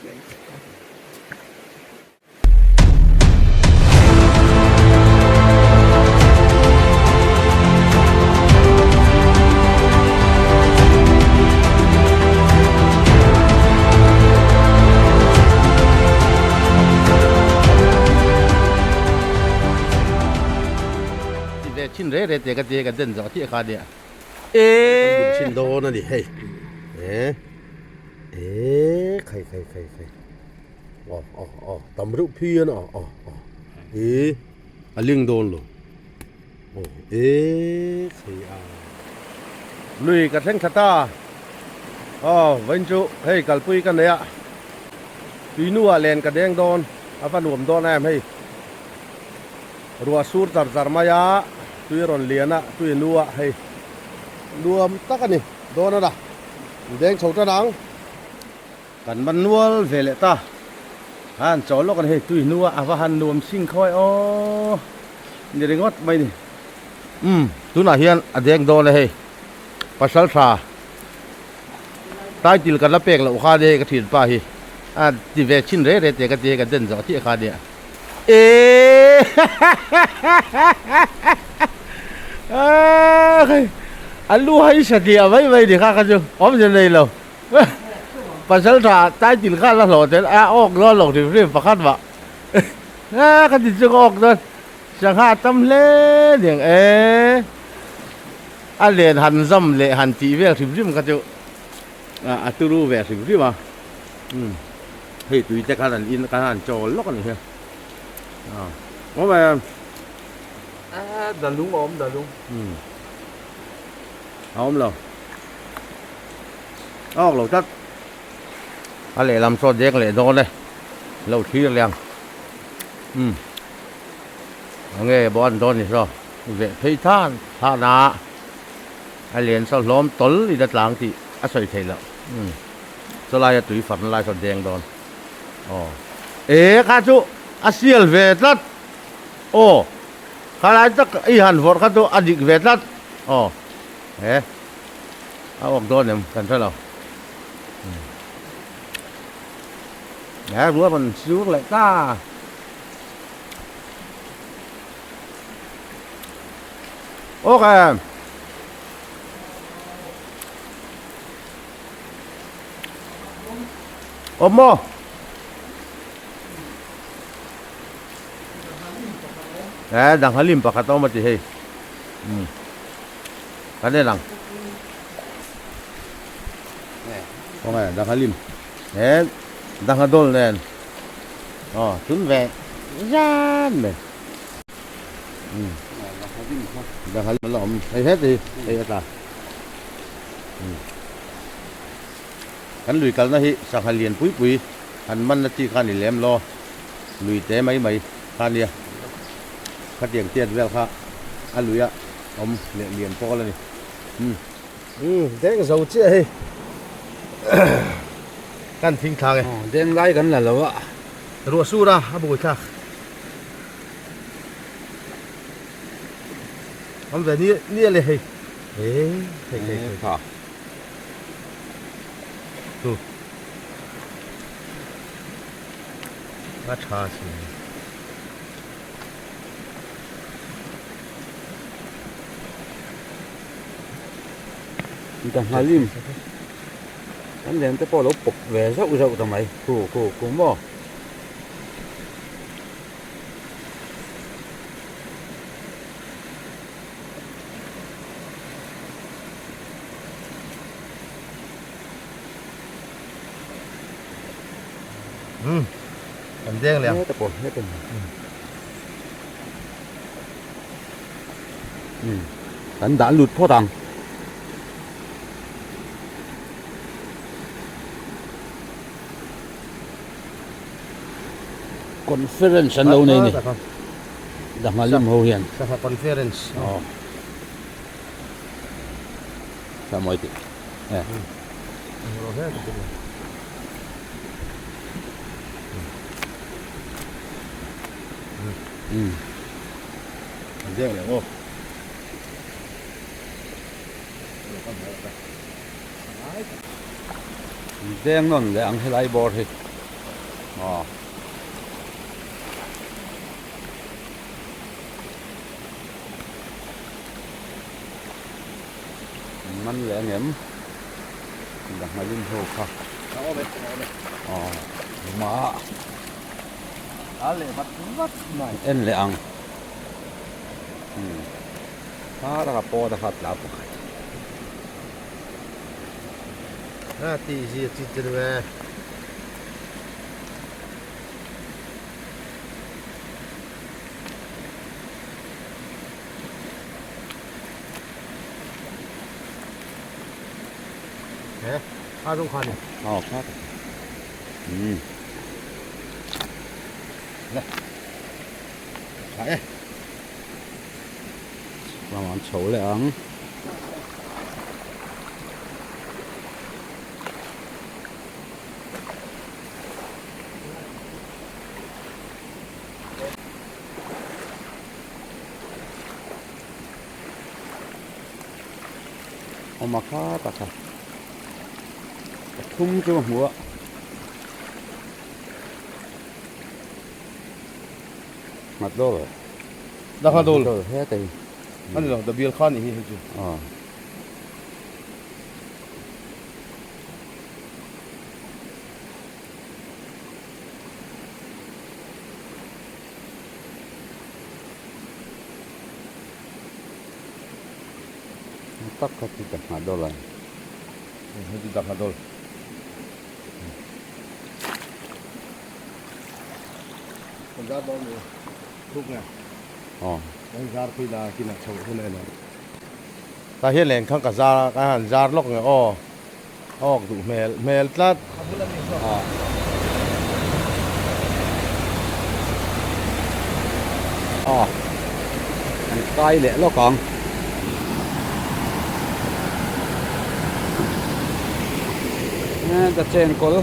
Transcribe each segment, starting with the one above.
Ti ve thin re re te ka tia ka den zawh chiah kha nia. Eee. Kan bun chhin dawn a ni hei. Eee. Eee khai khai khai khai. Aw aw aw tam reuh phian a aw aw e a ling dawn lo aw e thei a. Lui ka thleng thla ta aw vawiin chu hei kalpui ka nei a tuinuah len ka deng dawn a va nuam dawn em hei ruah sur char char mai a tui rawn lian a tui nuah hei nuam tak a ni dawn a na deng chho tan ang. Kan man nual ve leh ta. Han chawl lawk a ni hei tui hnua a va han nuam sing khawi aw ni ringawt mai ni. Umm tunah hian a deng dawn e hei pasal tha title kan la pek loh kha nia hei ka thianpa hi a ti ve chhin re re te ka ti hei ka den zawh chiah kha nia eehh hahahaha a lu hai satliah mai mai ni kha kha chu awmze nei lo. Pasal tha title kha la hlawh tel a awk dawn lo hrim hrim pakhat mah a ka ti chu ka awk dawn sangha a tam hle niang e a len han zam leh han tih vel hrim hrim kha chu a turu ve hrim hrim a umm hei tui te khan an in khan an chawl lawk a ni hi a awm e a dalung a awm dalung umm a awm lo. A awk lo tlat. A lehlam saw dek leh dawn e. Lo thlir leh ang. Umm. A nge bawh an dawn ni saw. Veh phei than than a. A len saw hlawm tawl in a tlang tih a sawi theih loh. Umm. Chaw laia tui farna lai saw deng dawn. Aw. E kha chu a sial ve tlat. Aw. Kha lai tak i han vawrh kha chu a dik ve tlat. Aw. He a awk dawn em kan hre lo he rual rawn sur leh ta awk em awm maw he dangha lim pakhat a awm a ti hei umm. Kan en ang. Khawnge dangha lim he dangha dawl nen aw tun ve zan mai umm dangha lim a la awm hei het hi hei a tla umm kan lui kalna hi sangha lian pui pui han man na chi kha a ni lem lo lui te mai mai kha a nia khatiang tiat vel kha a lui a. Awm leh lian pawl a ni. Umm. Umm deng zo chiah hei. Kan thing thlak e. Aw deng lai kan la lo a. Ruah sur a a bui thlak. Awm ve ni ni a le hei. E hei hei hei. Kha. Tu. A tha si. Ka nghalim kan len te pawh a lo pawp ve zauh zauh ta mai khu khu khu maw. Umm kan deng leh ang. Kan dah lut phawt ang. Conference an lo nei ni. Danghalim ho hian. Sangha conference. Aw. Sa mawi tih. Eh. Umm an deng leh aw deng nawn leh ang helai bawr hi. Aw. Man leh angem dangha lim ho kha. A awm e, a awm e. Aw, ma. A leh vat vat mai. En leh ang. Hmm. Kha taka pawt a kha tla pakhat. A ti zia chi chu ni e. He, kha zawng kha ni. Aw, kha tak. Hmm. Le. Tha e. Lamah an chho leh ang. Awm a kha tak a pathum chu ka hmu a. Nghat dawr Da nghat dawr dawr he tei ani lo da bial kha ni hi hei chu aw tak kha chu da nghat dawr a hei chu da nghat dawr Kan zar dawn ni thuk nge. Aw. Kan zar pui la kinah chho hun a en ang. Tah hian leng khan ka zar a, ka han zar lawk nge aw. A awk duh hmel hmel tlat. A bul a mi zawk. Aw. Aw. Kan kai leh lawk ang. Ka chenkawl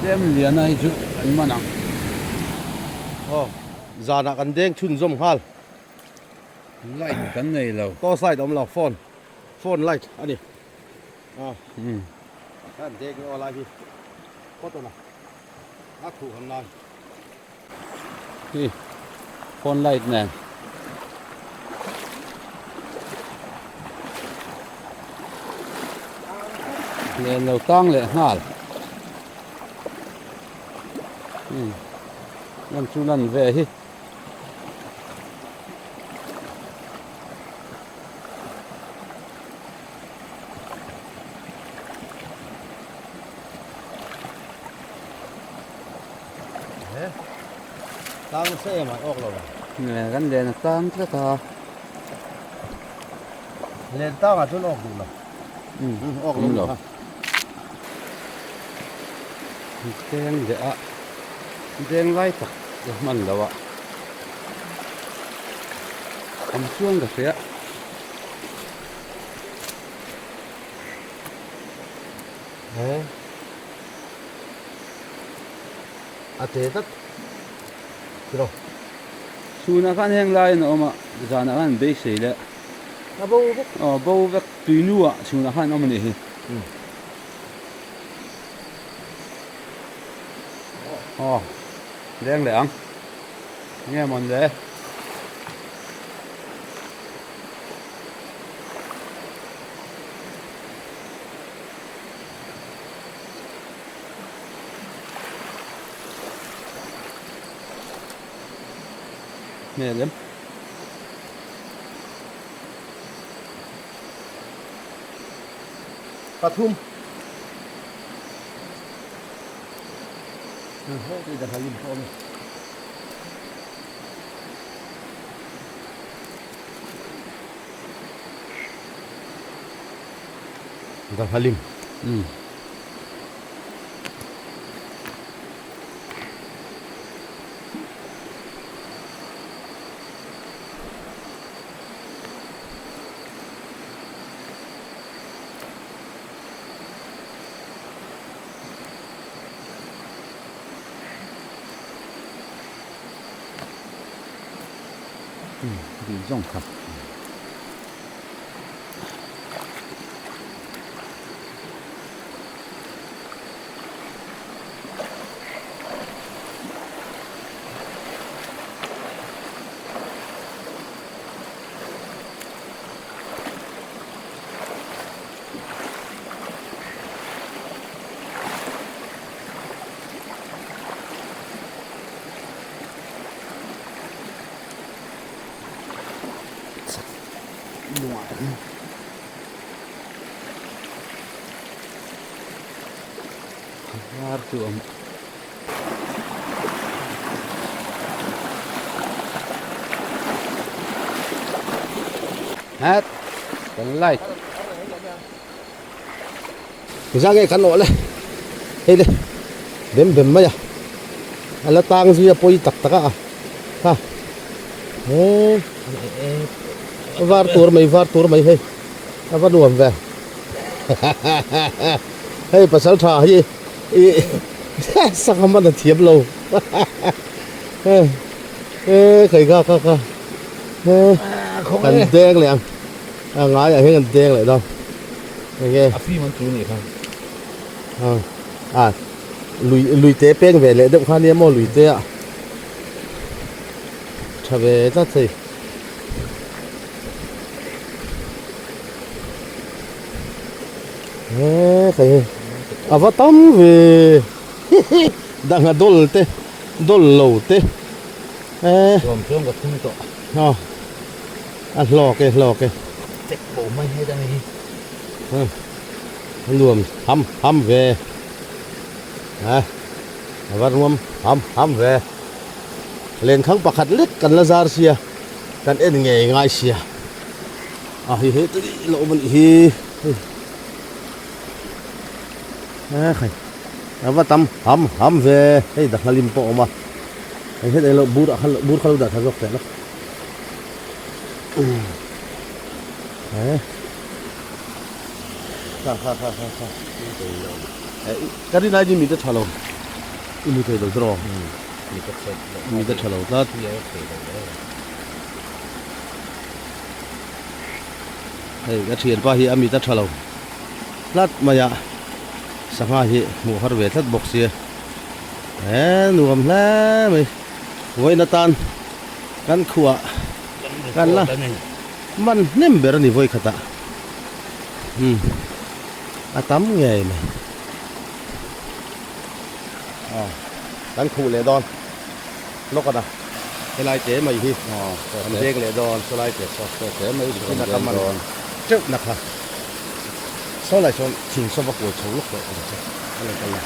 tlem liana hi chu an man ang. Aw, zanah kan deng chhunzawm nghal. Light kan nei lo. Torch light a awm lo, phone, phone light a ni. Aw, kan deng aw lai hi cotton a, a khuh han lai. Hi phone light nen. Len lo tang leh nghal. Lan chu lan ve hi. Tang nasa em a awk lo a. Nge kan len a tang tlat a. Len tang ah chuan awk duh lo. Awk lo lo. Deng leh a deng lai tak ka hman lo a. Awm chuan ka hria. He a te tlat tiraw. Chhunah khan heng laiin a awm a, zanah khan an beisei leh. A bo vek. Aw bo vek tuinu ah chhunah khan an awm a nih hi. Aw leng leh ang enge mawn le. Hmel em? Pathum. Danghalim. Um. Um, dil zawng kha. Lungah te khan. A var chu a awm. Het kan light. Zang nge kan awh le hei le bem bem mai a a la tang zui a pawi tak tak a kha he var tur mai var tur mai hei a va nuam ve hei pasal tha hi ih sangha man a thiam lo he khawi kha kha kha he kan deng leh ang a ngaiah hian kan deng leh dawn enge a fim an chu nih kha a lui lui te peng ve leh deuh kha nia maw lui te ah tha ve tlat hei. He khai hei a va tam ve dangha dawl te dawl lo te he Sawm chuan ka thum tawh a a hlawk e hlawk e chek bo mai hei dang hi a nuam ham ham ve a a va nuam ham ham ve lenkhang pakhat lek kan la zar sia kan en ngei ngai sia. A hei he tui lo awm a nih hi hei he khai a va tam ham ham ve hei dahna lim pawh a awm a hei het englo bur ah khan bur kha lo dah tha zawk teh la he kha kha kha kha kha ka rin ai mi te tha lo i mu thei lo draw mi te tha lo tlat. Hei ka thianpa hi a mit a tha lo tlat mai a sangha hi hmuh har ve tlat bawk sia he nuam hle mai vawiin atan kan khuah kan la man hnem ber a ni vawi khatah umm a tam ngei mai aw kan khuh leh dawn. Lawk a na helai te mai hi kan deng leh dawn sawlai te saw te mai hi kan deng dawn teuh na kha sawlai sawn thing saw va kuai chho lawk tawh ang che a lo kal la.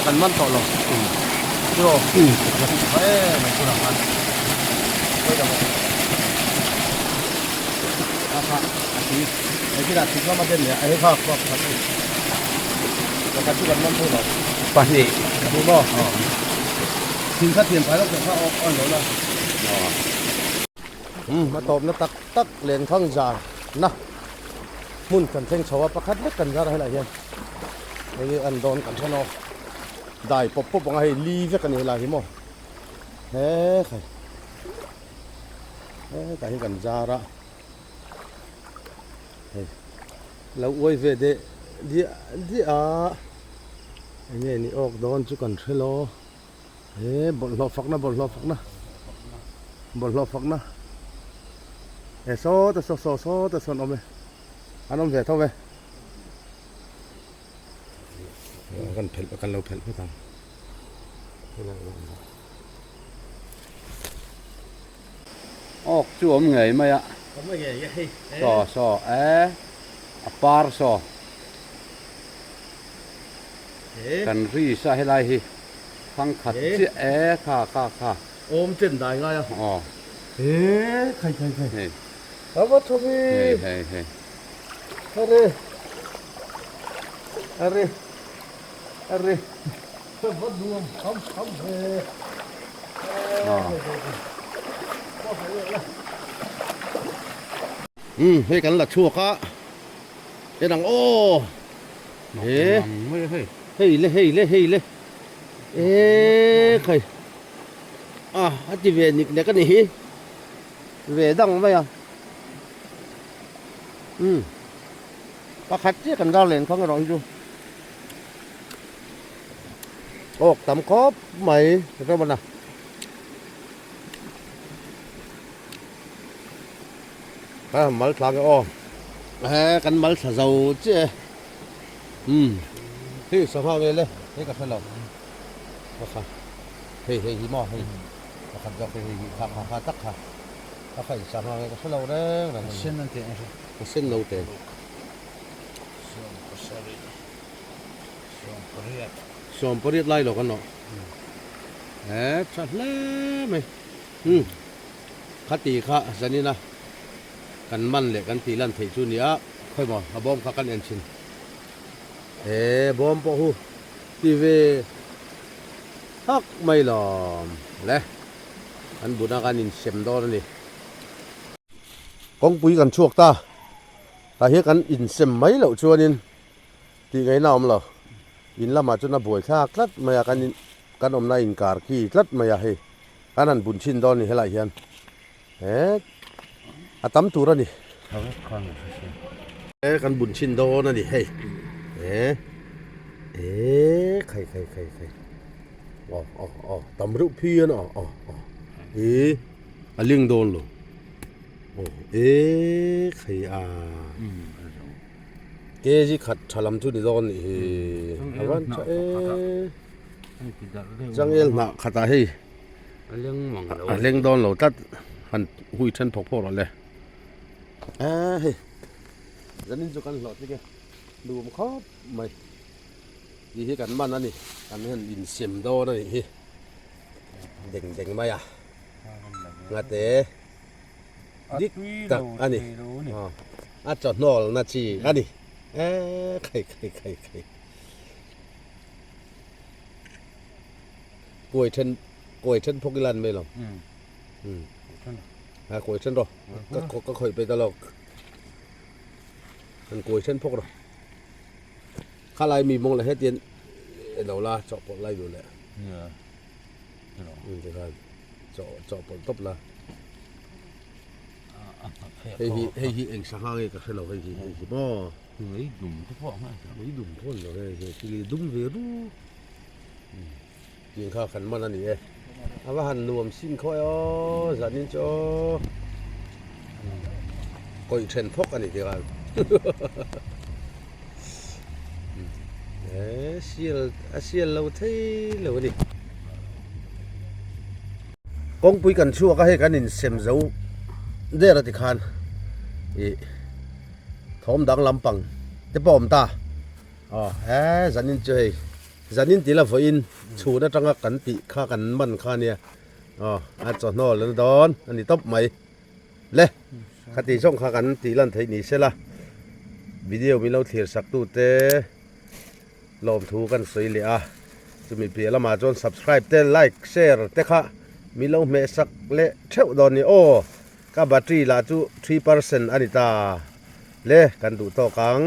Kan man tawh lo chu em mai tunah khan a kha a ti hei khi lah thing lama den leh a hei kha kha pakhat chu pakhat chu kan man tho lo pahnih pahnih maw thing kha thian phai lawk teh kha aw lo la a tawpna tak tak lenkhang zar na. Hmun kan thleng chho a, pakhat vek kan zar a helaiah hian hei hi an dawn kan hre lo dai pawp pawp ang a hei li vek a ni helai hi maw he khai hetah hian kan zar a hei lo uai ve deh diah diah a eng nge ni awk dawn chu kan hre lo he bawlhhlawh fakna bawlhhlawh fakna bawlhhlawh fakna. He sawta saw saw sawta sawn awm e an awm ve tho ve kan phelh kan lo phelh phawt ang awk chu awm ngei mai a saw saw e a par saw kan ri sa helai hi thangkhat chiah e kha kha kha. Awm chen dai ngai a. Aw. He khai khai khai. Hei. A va tho vi. Hei hei hei. Are. Are. Are. Va nuam ham ham ve. Aw. Um hei kan la chhuak a. En ang aw. He. Hei le hei le hei le. E khai. A a ti ve nik nek a ni hi ve dang mai a umm pakhat chiah kan zar len khang erawh hi chu awk tam khawp mai Ramana. Kan han mal thla nge aw. He kan mal thla zo chiah e. Umm hei sangha nge le hei ka hre lo. Ka kha hei hei hi maw hei pakhat zawk hi hei hi kha kha kha tak kha ka kha in sangha nge ka hre lo reng reng a ni. Sen an tih ang hre. Ka sen lo te. 70, 80. 80 lai lo kan awh. He tha hle mai. Umm khati kha zanina kan man leh kan tih lan theih chu nia khawi maw a bawm kha kan en thin. He bawm pawh hu ti ve hak mai lawm le kan buna kan insem dawn a ni. Kawngpui kan chhuak ta. Tah hian kan insem mai loh chuanin tih ngaihna a awm lo. In lamah chuan a buai thlak tlat mai a, kan in kan awmna inkar khi tlat mai a hei. Kan han bun chhin dawn a ni helaiah hian he a tam tur a ni. He kan bun chhin dawn a ni hei he e khai khai khai khai aw aw aw tam reuh phian a aw aw e a ling dawn lo. Aw e khai a kg khat tha lam chu ni dawn nih hi a van tha e changel hnah khatah hei a leng dawn lo tlat han hui then phawk phawk rawh le a hei zanin chu kan hlawh tlik e nuam khawp mai tih hi kan man a ni kan han insem dawn a nih hi deng deng mai a ngate. dik tak a ni a chawhnawl na chi a ni e khai khai khai khai kuai then kuai then phawk ila an mai lo a kuai then rawh ka ka khawih pe ta lawk an kuai then phawk rawh khalai mi mawng leh hetian lo la chawhpawlh lai duh leh tikhan chaw chaw pawlh tawp la hei hi hei hi eng sangha nge ka hre lo hei hi hei hi maw mei dum te pawh a hmang mei dum pawh a ni lo hei hi thil dum ve ru tih kha kan man a ni e a va han nuam sin khawi aw zanin chu aw kawih then phawk a ni tih khan He sial a sial lo thei lo a ni. Kawngpui kan chhuak a hei kan insem zo der a ti khan ih thawm dang lampang te pawh a awm ta aw he zanin chu hei zanin tih la vawiin chhun atanga kan tih kha kan man kha ania aw a chawhnawl a na dawn a ni tawp mai. Le, khati zawng kha kan tih lan theih ni sela, video min lo thlir sak tute lawmthu kan sawi leh a, chumi piah lamah chuan subscribe te like share te kha min lo hmeh sak leh theuh dawn ni aw, ka battery lah chu 3% a ni ta le kan duh tawk ang.